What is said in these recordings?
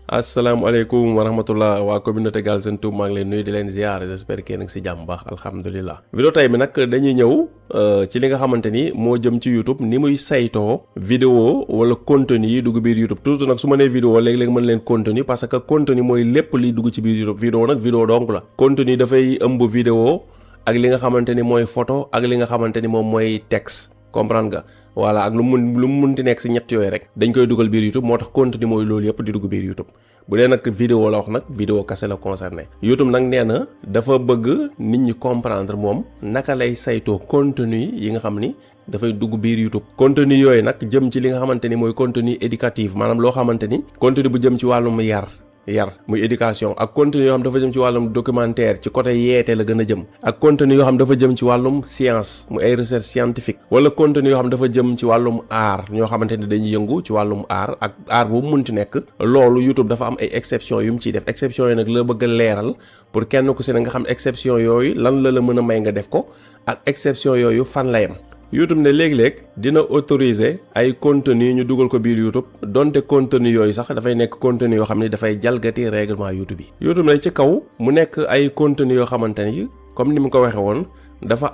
asalaamaaleykum wa rahmatullah waa communauté Galsen Tube maa ngi leen nuyu di leen ziar j'espère que yéen a ngi si jàmm baax alhamdulilah. vidéo tey bi nag dañuy ñëw ci li nga xamante ni moo jëm ci YouTube ni muy saytoo vidéo wala contenu yi dugg biir YouTube toujours nag su ma nee vidéo léeg-léeg mën leen contenu parce que contenu mooy lépp liy dugg ci biir YouTube vidéo nag vidéo donc la. contenu dafay ëmb vidéo ak li nga xamante ni mooy photo ak li nga xamante ni moom mooy texte. comprendre nga voilà ak lu mu munti nekk si ñett yooyu rek dañ koy dugal biir YouTube moo tax contenu mooy loolu yëpp di dugg biir YouTube bu dee nag vidéo la wax nag vidéo kese la concerné YouTube nag nee na dafa bëgg nit ñi comprendre moom naka lay saytoo contenu yi nga xam ni dafay dugg biir YouTube contenu yooyu nag jëm ci li nga xamante ni mooy contenu éducatif maanaam loo xamante ni contenu bu jëm ci wàllum yar muy éducation ak contenu yoo xam dafa jëm ci wàllum documentaire ci côté yeete la gën a jëm ak contenu yoo xam dafa jëm ci wàllum science muy ay recherche scientifique wala contenu yoo xam dafa jëm ci wàllum art ñoo xamante ne dañuy yëngu ci wàllum art ak art bu munti nekk loolu YouTube dafa am ay exception yu mu ciy def exception yi nag la bëgg a leeral pour kenn ku si ne nga xam exception yooyu lan la mën a may nga def ko ak exception yooyu fan la yem YouTube ne léeg-léeg dina autoriser ay contenu ñu dugal ko biir YouTube donte contenu yooyu sax dafay nekk contenu yoo xam ne dafay jalgati règlement YouTube yi. YouTube ne ci kaw mu nekk ay contenu yoo xamante ni comme ni mu ko waxee woon dafa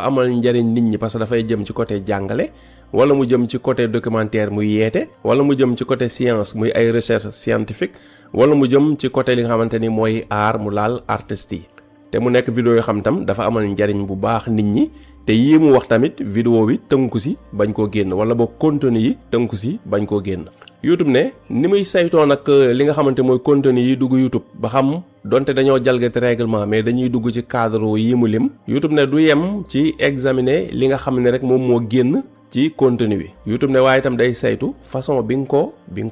amal njariñ nit ñi parce que dafay jëm ci côté jàngale wala mu jëm ci côté documentaire muy yeete wala mu jëm ci côté science muy ay recherche scientifique wala mu jëm ci côté li nga xamante ni mooy art mu laal artistes yi. te mu nekk vidéo yoo xam tam dafa amal njariñ bu baax nit ñi te yii mu wax tamit vidéo bi tënku si bañ koo génn wala boog contenu yi tënku si bañ koo génn. YouTube ne ni muy saytoo nag li nga xamante mooy contenu yi dugg YouTube ba xam donte dañoo jalgati règlement mais dañuy dugg ci cadre yi mu lim. YouTube ne du yem ci examiner li nga xam ne rek moom moo génn ci contenu bi. YouTube ne waaye itam day saytu façon bi nga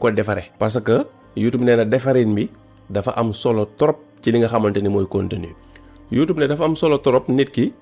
ko defaree. parce que YouTube nee na defarin bi dafa am solo trop ci li nga xamante ni mooy contenu. YouTube ne dafa am solo trop nit ki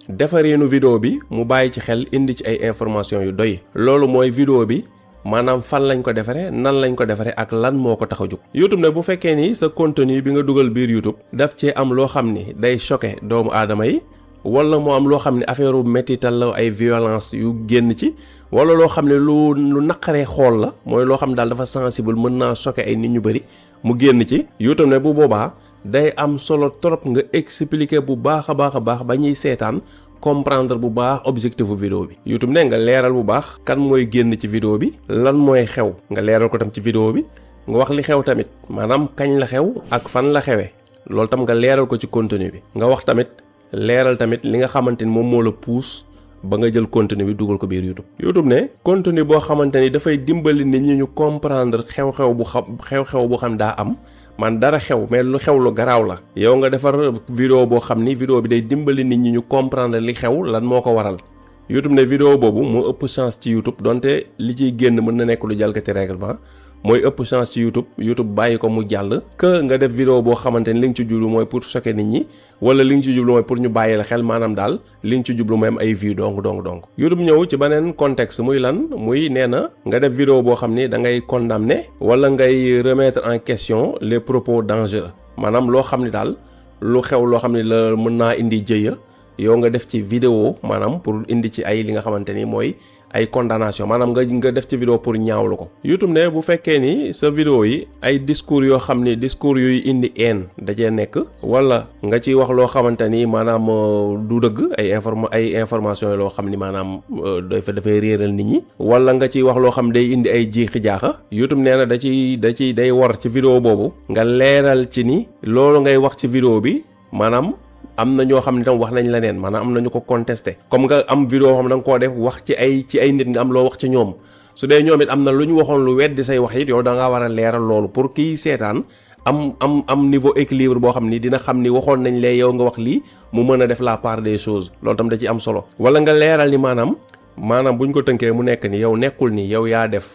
defareenu vidéo bi mu bàyyi ci xel indi ci ay information yu doy loolu mooy vidéo bi maanaam fan lañ ko defaree nan lañ ko defaree ak lan moo ko tax a jóg. YouTube ne bu fekkee ni sa contenu bi nga dugal biir YouTube daf cee am loo xam ni day choqué doomu aadama yi wala moo am loo xam ne affaire u métital la ay violence yu génn ci wala loo xam ne lu naqaree xool la mooy loo xam ne daal dafa sensible mën naa choqué ay nit ñu bëri mu génn ci. YouTube ne bu boobaa day am solo trop nga expliquer bu baax a baax ba ñuy seetaan comprendre bu baax objectifu vidéo bi. YouTube ne nga leeral bu baax kan mooy génn ci vidéo bi lan mooy xew nga leeral ko tam ci vidéo bi nga wax li xew tamit maanaam kañ la xew ak fan la xewee loolu tam nga leeral ko ci contenu bi nga wax tamit leeral tamit li nga xamante ni moom moo la pousse ba nga jël contenu bi dugal ko biir YouTube. YouTube ne contenu boo xamante ni dafay dimbali nit ñi ñu comprendre xew-xew bu xam daa am man dara xew mais lu xew lu garaaw la. yow nga defar vidéo boo xam ni vidéo bi day dimbali nit ñi ñu comprendre li xew lan moo ko waral. YouTube ne vidéo boobu moo ëpp chance ci YouTube donte li ciy génn mën na nekk lu jalgati règlement mooy ëpp chance ci YouTube bàyyi ko mu jàll que nga def vidéo boo xamante ni li nga ci jublu mooy pour choquer nit ñi wala li nga ci jublu mooy pour ñu bàyyi la xel maanaam daal li nga ci jublu mooy am ay vues donc. YouTube ñëw ci beneen contexte muy lan muy nee na nga def vidéo boo xam ni da ngay condamner wala ngay remettre en question les propos dangereux maanaam loo xam ni daal lu xew loo xam ni la mën naa indi jëya yow nga def ci vidéo maanaam pour indi ci ay li nga xamante ni mooy ay condamnation maanaam nga def ci vidéo pour ñaawlu ko. YouTube ne bu fekkee ni sa vidéo yi ay discours yoo xam ni discours yuy indi haine dajee nekk wala nga ciy wax loo xamante ni maanaam du dëgg ay information yi loo xam ni maanaam dafay réeral nit ñi wala nga ciy wax loo xam day indi ay jiixi jaaxa YouTube nee na day war ci vidéo boobu nga leeral ci ni loolu ngay wax ci vidéo bi maanaam am na ñoo xam ne tam wax nañ leneen maanaam am na ñu ko contesté comme nga am vidéo xam da nga koo def wax ci ay nit nga am loo wax ci ñoom su dee ñoom it am na lu ñu waxoon lu weddi say wax it yow da ngaa war a leeral loolu pour kiy seetaan am niveau équilibre boo xam ni dina xam ni waxoon nañ lee yow nga wax lii mu mën a def la part des choses loolu tam da ci am solo. wala nga leeral ni maanaam buñ ko tënkee mu nekk ni yow nekkul ni yow yaa def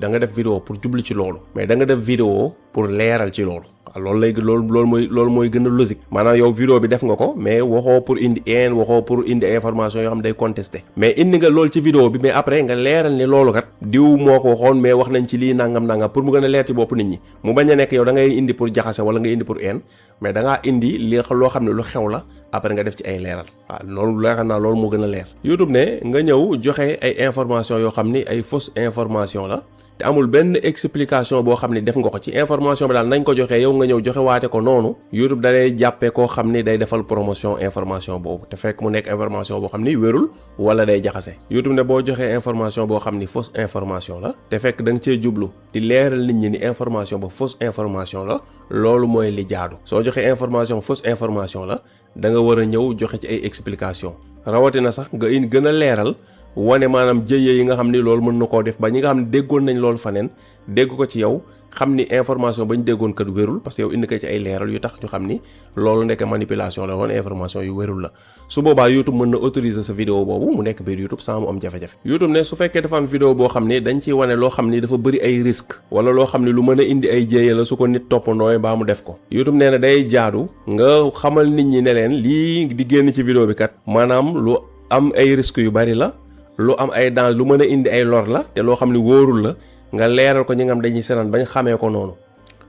da nga def vidéo pour jublu ci loolu mais da nga def vidéo pour leeral ci loolu. loolu mooy gën a logique maanaam yow vidéo bi def nga ko mais waxoo pour indi haine waxoo pour indi information yoo xam day contesté mais indi nga loolu ci vidéo bi mais après nga leeral ni loolu kat diw moo ko waxoon mais wax nañ ci lii nangam pour mu gën a leer ci bopp nit ñi mu bañ a nekk yow da ngay indi pour jaxase wala nga indi pour haine mais da ngaa indi li loo xam ne lu xew la après nga def ci ay leeral waaw loolu leeral naa loolu moo gën a leer. YouTube ne nga ñëw joxe ay information yoo xam ni ay fausse information la te amul benn explication boo xam ni def nga ko ci information bi daal nañ ko joxee yow nga ñëw joxe waate ko noonu YouTube da lay jàppee koo xam ni day defal promotion information boobu te fekk mu nekk information boo xam ni wérul wala day jaxase. YouTube ne boo joxee information boo xam ni fausse information la te fekk da nga cee jublu di leeral nit ñi ni information ba fausse information la loolu mooy li jaadu. Soo joxee information fausse information la da nga war a ñëw joxe ci ay explication rawatina sax nga gën a leeral wane maanaam jëye yi nga xam ni loolu mën na koo def ba ñi nga xam ne déggoon nañ loolu faneen dégg ko ci yow xam ni information ba ñu déggoon kat wérul parce que yow indi ko ci ay leeral yu tax ñu xam ni loolu nekk manipulation la woon information yu wérul la. Su boobaa YouTube mën na autoriser sa vidéo boobu mu nekk biir YouTube sans mu am jafe-jafe. YouTube ne su fekkee dafa am vidéo boo xam ni dañ ciy wane loo xam ni dafa bëri ay risque wala loo xam ni lu mën a indi ay jëye la su ko nit toppandooy baa mu def ko. YouTube nee na day jaadu nga xamal nit ñi ne leen lii di génn ci vidéo bi kat maanaam lu am ay risques yu bari la. lu am ay danger lu mën a indi ay lor la te loo xam ni wóorul la nga leeral ko ñi nga xam dañuy seetaan bañ xamee ko noonu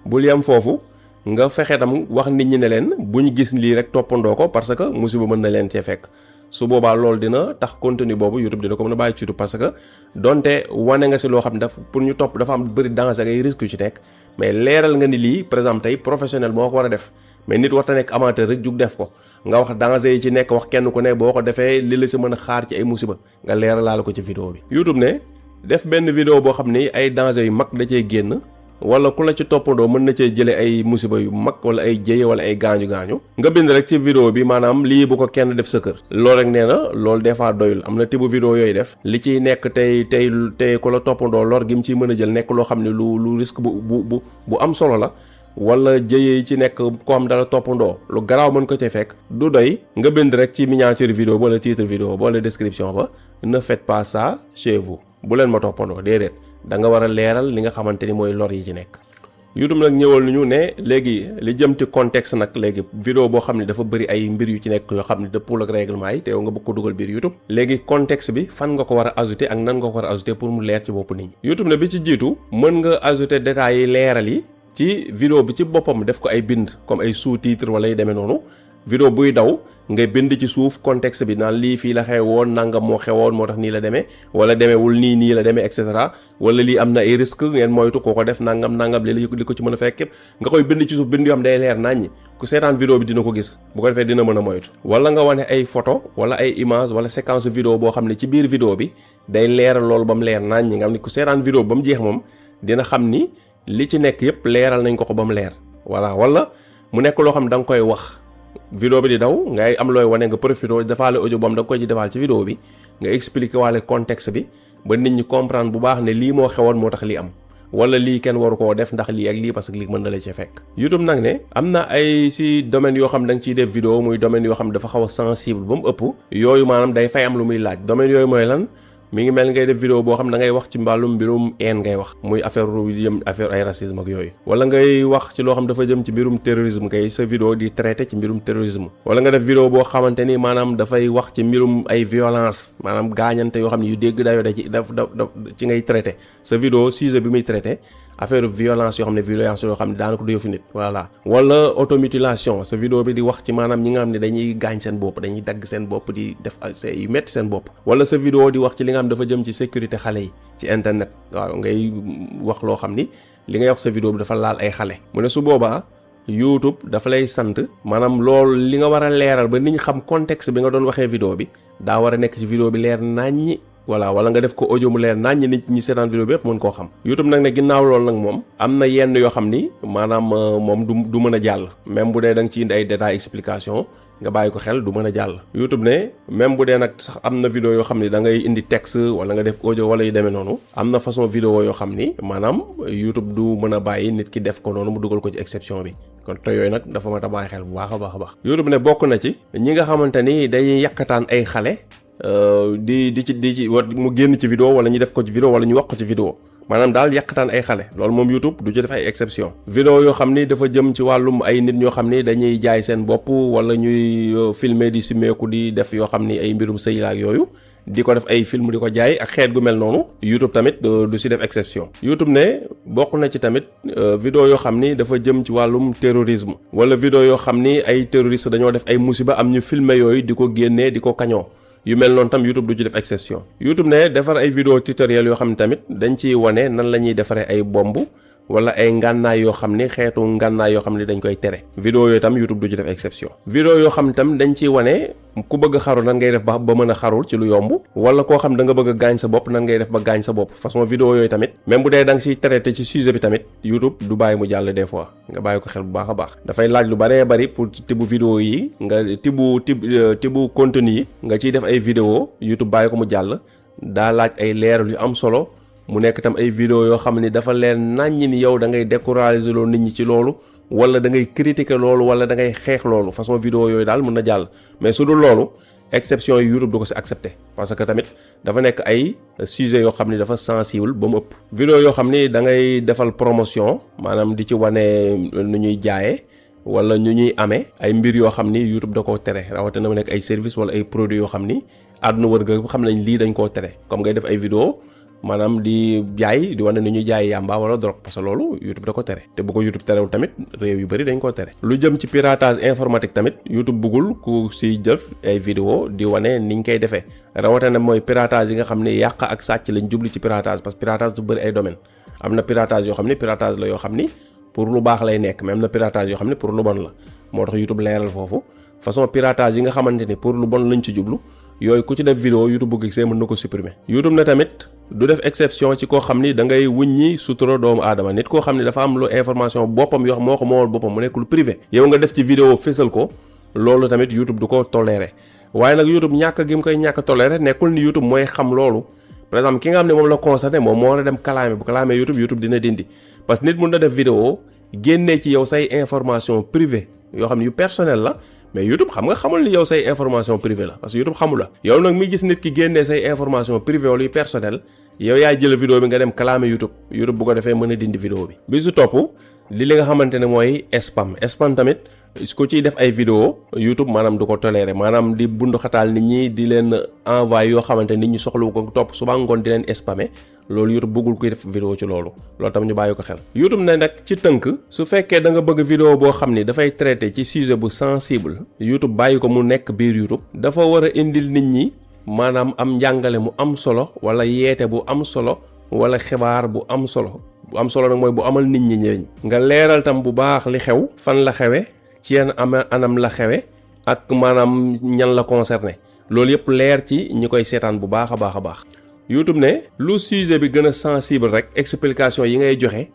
bul yem foofu nga fexe tam wax nit ñi ne leen buñ gis lii rek toppandoo ko parce que musiba mën na leen cee fekk su boobaa loolu dina tax contenu boobu YouTube dina ko mën a bàyyi ci YouTube parce que donte wane nga si loo xam ne daf pour ñu topp dafa am bëri danger ak ay risques yu ci nekk mais leeral nga ni lii par exemple tey professionnel moo ko war a def mais nit war ta nekk amateur rek jug def ko nga wax danger yi ci nekk wax kenn ku ne boo ko defee li la si mën a xaar ci ay musiba nga leeralaale ko ci vidéo bi. YouTube ne def benn vidéo boo xam ni ay danger yu mag da cee génn wala ku la ci toppandoo mën na cee jëlee ay musiba yu mag wala ay jëye wala ay gaañu nga bind rek ci vidéo bi maanaam lii bu ko kenn def sa kër. loolu rek nee na loolu des fois doyul am na tibu vidéo yooyu def li ciy nekk tey ku la toppandoo lor gi mu ciy mën a jël nekk loo xam ne lu risque bu am solo la. wala jëye yi ci nekk ko am dala toppandoo lu garaaw mën ko ci fekk du doy nga bind rek ci miniature vidéo wala titre vidéo wala description ba ne faites pas ça chez vous bu leen ma toppandoo déedéet da nga war a leeral li nga xamante ni mooy lor yi ci nekk. YouTube nag ñëwal nañu ne léegi li jëm ci contexte nag léegi vidéo boo xam ne dafa bëri ay mbir yu ci nekk yoo xam ne dëppul ak règlement yi te yow nga bëgg ko dugal biir YouTube léegi contexte bi fan nga ko war a ajouter ak nan nga ko war a ajouter pour mu leer ci bopp nit ñi. YouTube ne bi ci jiitu mën nga ajouter détails yi leeral yi ci vidéo bi ci boppam def ko ay bind comme ay sous-titres wala yu demee noonu vidéo buy daw nga bind ci suuf contexte bi naan lii fii la xewoon nangam moo xewoon moo tax nii la demee wala demeewul nii la demee et cetera wala lii am na ay risques ngeen moytu koo ko def nangam li ko ci mën a fekk nga koy bind ci suuf bind yoo xam day leer naññi ku seetaan vidéo bi dina ko gis bu ko defee dina mën a moytu. wala nga wane ay photo wala ay image wala séquence vidéo boo xam ne ci biir vidéo bi day leeral loolu ba mu leer naññi nga xam ne ku seetaan vidéo ba mu jeex moom dina xam ni li ci nekk yëpp leeral nañ ko ba mu leer voilà wala mu nekk loo xam ne da nga koy wax vidéo bi di daw ngay am looy wane nga profité defaale audio boobu da nga koy ci defaal ci vidéo bi nga expliquer waale contexte bi ba nit ñi comprendre bu baax ne lii moo xewoon moo tax lii am wala lii kenn waru koo def ndax lii ak lii parce que lii mën na la ci fekk. YouTube nag ne am na ay si domaine yoo xam ne da nga ciy def vidéo muy domaine yoo xam ne dafa xaw a sensible ba mu ëpp yooyu maanaam day fay am lu muy laaj domaine yooyu mooy lan. mi ngi mel ngay def vidéo boo xam ne da ngay wax ci mbàllum mbirum een ngay wax muy affaire ay racisme ak yooyu wala ngay wax ci loo xam dafa jëm ci mbirum terrorisme kay sa vidéo di traité ci mbirum terrorisme wala nga def vidéo boo xamante ni maanaam dafay wax ci mbirum ay violence maanaam gaañante yoo xam ne yu dégg dayoo da ci ngay traité sa vidéo sujet bi muy traité affaire violence yoo xam ne violence yoo xam ne daanaka du yëfu nit voilà wala automutilation sa vidéo bi di wax ci maanaam ñi nga xam ne dañuy gaañ seen bopp dañuy dagg seen bopp di def yu metti seen bopp wala sa vidéo di wax ci li nga xam dafa jëm ci sécurité xale yi ci internet waaw ngay wax loo xam ni li ngay wax sa vidéo bi dafa laal ay xale mu ne su boobaa YouTube dafa lay sant maanaam loolu li nga war a leeral ba nit ñi xam contexte bi nga doon waxee vidéo bi daa war a nekk ci vidéo bi leer naññi voilà wala nga def ko audio mu leer naññ nit ñi seetaan vidéo bi yëpp mën koo xam YouTube nag ne ginnaaw loolu nag moom am na yenn yoo xam ni maanaam moom du mën a jàll même bu dee da nga ci indi ay détails explication nga bàyyi ko xel du mën a jàll YouTube ne même bu dee nag sax am na vidéo yoo xam ni da ngay indi texte wala nga def audio wala yu demee noonu am na façon vidéo yoo xam ni maanaam YouTube du mën a bàyyi nit ki def ko noonu mu dugal ko ci exception bi kon te yooyu nag dafa mat a bàyyi xel bu baax a baax a baax YouTube ne bokk na ci ñi nga xamante ni dañuy yàkkataan ay xale di ci mu génn ci vidéo wala ñu def ko ci vidéo wala ñu wax ko ci vidéo maanaam daal yàqataan ay xale loolu moom YouTube du ci def ay exception vidéo yoo xam ni dafa jëm ci wàllum ay nit ñoo xam ni dañuy jaay seen bopp wala ñuy filmer di simeeku di def yoo xam ni ay mbirum sëy la ak yooyu di ko def ay film di ko jaay ak xeet gu mel noonu YouTube tamit du si def exception YouTube ne bokk na ci tamit vidéo yoo xam ni dafa jëm ci wàllum terrorisme wala vidéo yoo xam ni ay terroristes dañoo def ay musiba am ñu filmer yooyu di ko génnee di ko kañoo yu mel noonu tam YouTube du ci def exception. YouTube ne defar ay vidéo tutoriel yoo xam ne tamit dañ ciy wane nan la ñuy defaree ay bomb wala ay ngànnaay yoo xam ni xeetu ngànnaay yoo xam ni dañ koy tere. vidéo yooyu tam YouTube du ci def exception. vidéo yoo xam ne tam dañ ciy wane ku bëgg a xaru nan ngay def ba mën a xarul ci lu yomb wala koo xam da nga bëgg a gaañ sa bopp nan ngay def ba gaañ sa bopp façon vidéo yooyu tamit même bu dee da nga siy traité ci sujet bi tamit YouTube du bàyyi mu jàll des fois nga bàyyi ko xel bu baax a baax. dafay laaj lu bëree bëri pour tibu vidéo yi nga tibu contenu yi nga ciy def ay vidéo YouTube bàyyi ko mu jàll daa laaj ay leeral yu am solo. mu nekk tam ay vidéo yoo xam ni dafa leen naññ ni yow da ngay décourager loolu nit ñi ci loolu wala da ngay critiquer loolu wala da ngay xeex loolu façon vidéo yooyu daal mën na jàll mais su dul loolu exception yi YouTube du ko si accepté parce que tamit dafa nekk ay sujet yoo xam ni dafa sensible ba mu ëpp. vidéo yoo xam ni da ngay defal promotion maanaam di ci wane nu ñuy jaayee wala ñu ñuy amee ay mbir yoo xam ni YouTube da koo tere rawatina mu nekk ay service wala ay produits yoo xam ni àdduna wër ga xam nañ lii dañ koo tere comme ngay def ay vidéo maanaam di jaay di wane ni ñuy jaay yàmba wala drogue parce que loolu YouTube da ko tere te bu ko YouTube terewul tamit réew yu bëri dañ koo tere. lu jëm ci piratage informatique tamit YouTube bëggul ku si def ay vidéo di wane niñ koy defee rawatina mooy piratage yi nga xam ne yàq ak sàcc lañ jublu ci piratage parce que piratage du bëri ay domaine am na piratage yoo xam ne piratage la yoo xam ni pour lu baax lay nekk mais am na piratage yoo xam ne pour lu bon la moo tax YouTube leeral foofu façon piratage yi nga xamante ni pour lu bon lañ ci jublu yooyu ku ci def vidéo YouTube bu gisee mën na ko supprimer. YouTube ne tamit du def exception ci koo xam ni da ngay wuññi sutura doomu aadama nit koo xam ni dafa am lu information boppam yoo xam moo ko moomal boppam mu nekk lu privé yow nga def ci vidéo fésal ko loolu tamit YouTube du ko toléré waaye nag YouTube ñàkk gi mu koy ñàkk toléré nekkul ni YouTube mooy xam loolu par exemple ki nga xam ne moom la constaté moom moo war a dem kalaame bu kalaamee YouTube dina dindi parce que nit mun na def vidéo génnee ci yow say information privée yoo xam ne yu personnel la mais YouTube xam nga xamul ni yow say information privée la parce que YouTube xamul la yow nag mi gis nit ki génnee say information privée wala yu personnel yow yaay jël vidéo bi nga dem kalaame YouTube bu ko defee mën a dindi vidéo bi su topp li nga xamante ne mooy spam tamit su ko ciy def ay vidéo YouTube maanaam du ko toléré maanaam di bundu xataal nit ñi di leen envoyé yoo xamante nit ñi soxlawu ko topp suba ngoon di leen spamé loolu YouTube bëggul kuy def vidéo ci loolu tam ñu bàyyi ko xel. YouTube ne nag ci tënk su fekkee da nga bëgg vidéo boo xam ni dafay traité ci sujet bu sensible YouTube bàyyi ko mu nekk biir YouTube dafa war a indil nit ñi maanaam am njàngale mu am solo wala yeete bu am solo wala xibaar bu am solo. bu am solo nag mooy bu amal nit ñi njëriñ nga leeral tam bu baax li xew fan la xewe ci yenn anam la xewe ak maanaam ñan la concerné loolu yëpp leer ci ñi koy seetaan bu baax a baax YouTube ne lu sujet bi gën a sensible rek explication yi ngay joxe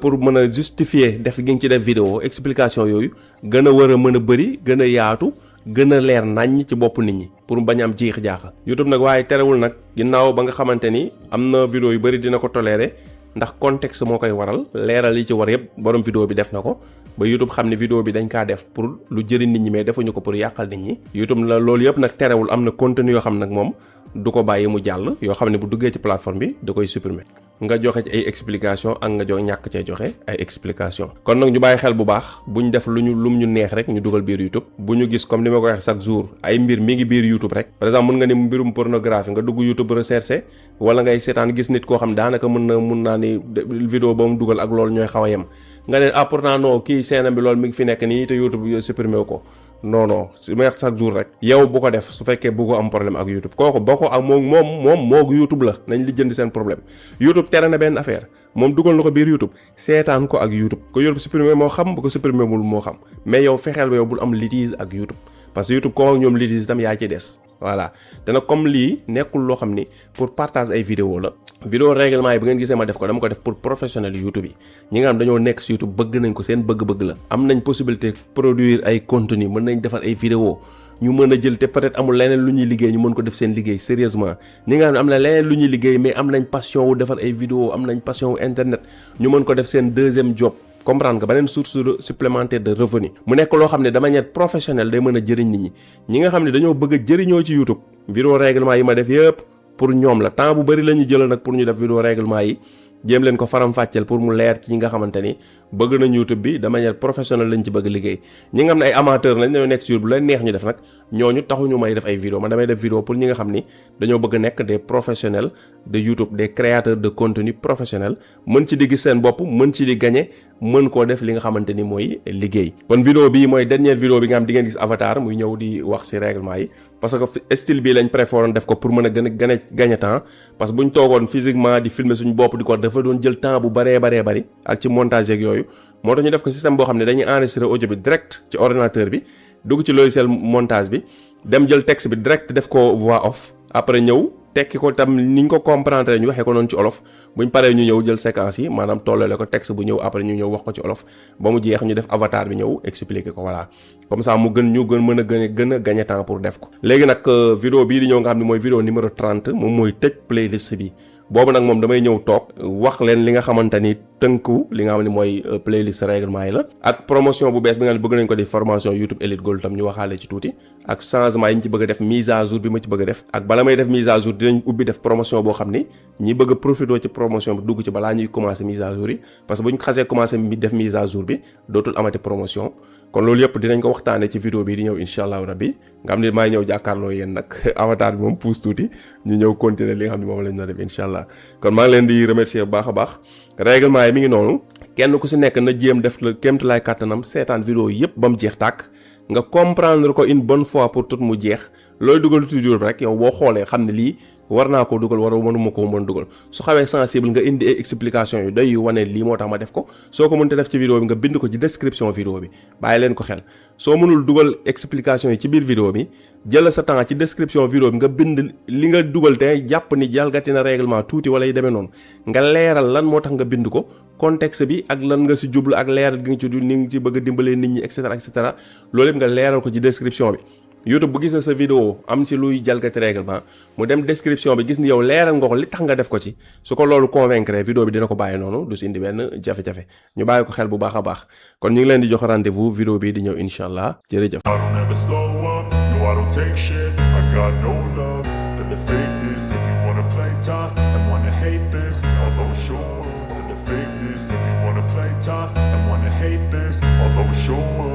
pour mën a justifier def gi nga ci def vidéo explication yooyu gën a war a mën a bëri gën a yaatu gën a leer naññ ci bopp nit ñi pour bañ am jiix jaaxa YouTube nag waaye terewul nag ginnaaw ba nga xamante ni am na vidéo yu bëri dina ko toléré ndax contexte moo koy waral leeral yi ci war yëpp borom vidéo bi def na ko ba YouTube xam ne vidéo bi dañ kaa def pour lu jëriñ nit ñi mais defuñu ko pour yàqal nit ñi YouTube la loolu yëpp nag terewul am na contenu yoo xam nag moom du ko bàyyi mu jàll yoo xam ne bu duggee ci plateforme bi da koy supprimer nga joxe ci ay explication ak nga ñàkk cee joxe ay explication kon nag ñu bàyyi xel bu baax buñ def lum ñu neex rek ñu dugal biir YouTube bu ñu gis comme ni ma ko wax chaque jour ay mbir mi ngi biir YouTube rek par exemple mun nga ni mbirum pornographie nga dugg YouTube recherché wala ngay seetaan gis nit koo xam daanaka mun naa ni vidéo ba mu dugal ak loolu ñooy xaw a yem nga ne pourtant non kii seenam bi loolu mi ngi fi nekk nii te YouTube supprimé wu ko non su ma wax chaque jour rek yow bu ko def su fekkee bu ko am problème ak YouTube kooku boo ko ak moom YouTube la nañ li jënd seen problème YouTube tere na benn affaire moom dugal na ko biir YouTube seetaan ko ak YouTube ko YouTube supprimé moo xam bu ko supprimé mul moo xam mais yow fexeel ba yow bul am litige ak YouTube parce que YouTube ko ak ñoom litige itam yaa ci des voilà te nag comme lii nekkul loo xam ni pour partage ay vidéo la vidéo règlement yi bu ngeen gisee ma def ko dama ko def pour professionnel YouTube yi ñi nga xam dañoo nekk si YouTube bëgg nañ ko seen bëgg-bëgg la am nañ possibilité produire ay contenu mën nañ defar ay vidéo ñu mën a jël te peut-être amul leneen lu ñuy liggéey ñu mën ko def seen liggéey sérieusement ñi nga xam ne am na leneen lu ñuy liggéey mais am nañ passion wu defar ay vidéo am nañ passion wu internet ñu mën ko def seen deuxième job comprendre nga beneen source supplémentaire de revenu mu nekk loo xam ne de manière professionnelle day mën a jëriñ nit ñi nga xam ne dañoo bëgg a jëriñoo ci YouTube vidéo règlement yi ma def yëpp pour ñoom la temps bu bari la ñuy jël nag pour ñu def vidéo règlement yi jéem leen ko faram-fàcceel pour mu leer ci ñi nga xamante ni bëgg nañ YouTube bi de manière professionnelle lañ ci bëgg liggéey ñi nga xam ne ay amateur lañ dañoo nekk ci YouTube bu leen neex ñu def nag ñooñu taxuñu may def ay vidéo man damay def vidéo pour ñi nga xam ni dañoo bëgg nekk des professionnels de YouTube des créateurs de contenu professionnels mën ci di gis seen bopp mën ci di gagner mën koo def li nga xamante ni mooy liggéey kon vidéo bi mooy dernière vidéo bi nga xam di ngeen gis avatar muy ñëw di wax ci règlement yi parce que style bii lañ préféré def ko pour mën a gën a gagner temps parce que bu ñu toogoon physiquement di filmer suñu bopp di ko dafa doon jël temps bu bëree bari ak ci montage yeeg yooyu moo tax ñu def ko système boo xam ne dañuy enregistrer audio bi direct ci ordinateur bi dugg ci logiciel montage bi dem jël texte bi direct def ko voix off après ñëw tekki ko tam ni ñu ko comprendre ñu waxee ko noonu ci olof buñ paree ñu ñëw jël séquence yi maanaam tollale ko texte bu ñëw après ñu ñëw wax ko ci olof ba mu jeex ñu def avatar bi ñëw expliquer ko voilà comme ça mu gën mën a gagner temps pour def ko. léegi nag vidéo bii di ñëw nga xam ne mooy vidéo numéro 30 moom mooy tëj playlist bi boobu nag moom damay ñëw toog wax leen li nga xamante ni tënku li nga xam ne mooy playlist règlement yi la ak promotion bu bees bi nga xam ne bëgg nañ ko di formation YouTube Elite Gold tam ñu waxaale ci tuuti ak changement yi ñu ci bëgg a def mise à jour bi ma ci bëgg a def ak bala may def mise à jour dinañ ubbi def promotion boo xam ni ñi bëgg a profité ci promotion bi dugg ci balaa ñuy commencer mise à jour yi parce que bu ñu xasee commencer def mise à jour bi dootul amati promotion kon loolu yëpp dinañ ko waxtaanee ci vidéo bi di ñëw incha allahu rabbi nga xam ne maay ñëw jàkkaarloo yéen nag avatar bi moom pousse tuuti ñu ñëw continuer li nga xam ne moom lañ na def incha allah kon maa ngi leen di remercier bu baax a baax règlement yi mi ngi noonu kenn ku si nekk na jéem def la kéemtulaay kàttanam seetaan vidéo yëpp ba mu jeex tàkk nga comprendre ko une bonne fois pour tout mu jeex looy dugal toujours rek yow boo xoolee xam ne lii war naa koo dugal war mënuma ko mën dugal su xawee sensible nga indi ay explication yu doy yu wane lii moo tax ma def ko soo ko mënte def ci vidéo bi nga bind ko ci description vidéo bi bàyyi leen ko xel soo mënul dugal explication yi ci biir vidéo bi jël sa temps ci description vidéo bi nga bind li nga dugal te jàpp ni jalgati na règlement tuuti wala yu demee noonu nga leeral lan moo tax nga bind ko contexte bi ak lan nga si jublu ak leeral gi nga ci ni nga ci bëgg a dimbalee nit ñi et cetera loolu yëpp nga leeral ko ci description bi YouTube bu gisee sa vidéo am ci luy jalgati règlement mu dem description bi gis ni yow leeral nga ko li tax nga def ko ci su ko loolu convaincre vidéo bi dina ko bàyyi noonu du si indi benn jafe-jafe ñu bàyyi ko xel bu baax a baax kon ñu ngi leen di jox rendez-vous vidéo bi di ñëw incha allah jërëjëf. If you wanna play tough and wanna hate this, I'll always show up.